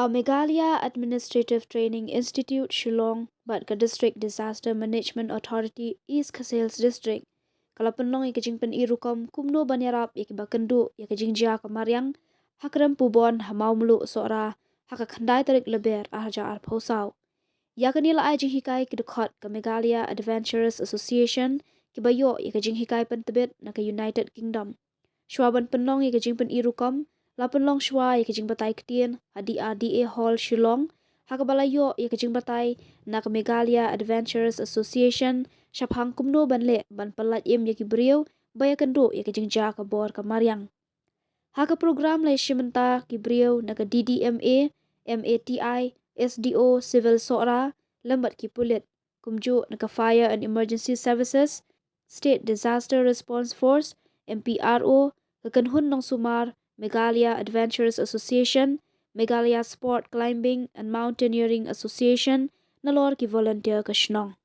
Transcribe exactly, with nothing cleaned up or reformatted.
Ka Meghalaya Administrative Training Institute, Shillong bad ka District Disaster Management Authority, East Khasi Hills District, ka la pynlong ïa ka jingpyni rukom kumno ban ïarap ïa kiba kynduh ïa ka jingjia ka mariang ha Krem Pubon ha Mawmluh Sohra ha ka khyndai tarik Lber arhajar arphew saw. Ïa kane la ai jinghikai ki dkhot ka Meghalaya Adventurers Association, kiba ïoh ïa ka jinghikai pyntbit na ka United Kingdom. Shuwa ban pynlong ïa ka jingpyni rukom, la pynlong shuwa ïa ka jingbatai ktien ha D R D A Hall, Shillong, ha kaba la ïoh ïa ka jingbatai na ka Meghalaya Adventurers Association shaphang kumno ban leh ban pyllait im ïa ki briew ba ïakynduh ïa ka jingjia ka bor ka mariang. Ha ka program la ïashim bynta ki briew na ka D D M A, M A T I, S D O Civil Sohra lem bad ki pulit, kumjuh na ka Fire and Emergency Services, State Disaster Response Force, M P R O, ka Kynhun Nongsumar, Meghalaya Adventurers Association, Meghalaya Sport Climbing and Mountaineering Association, nalor ki volunteer ka shnong.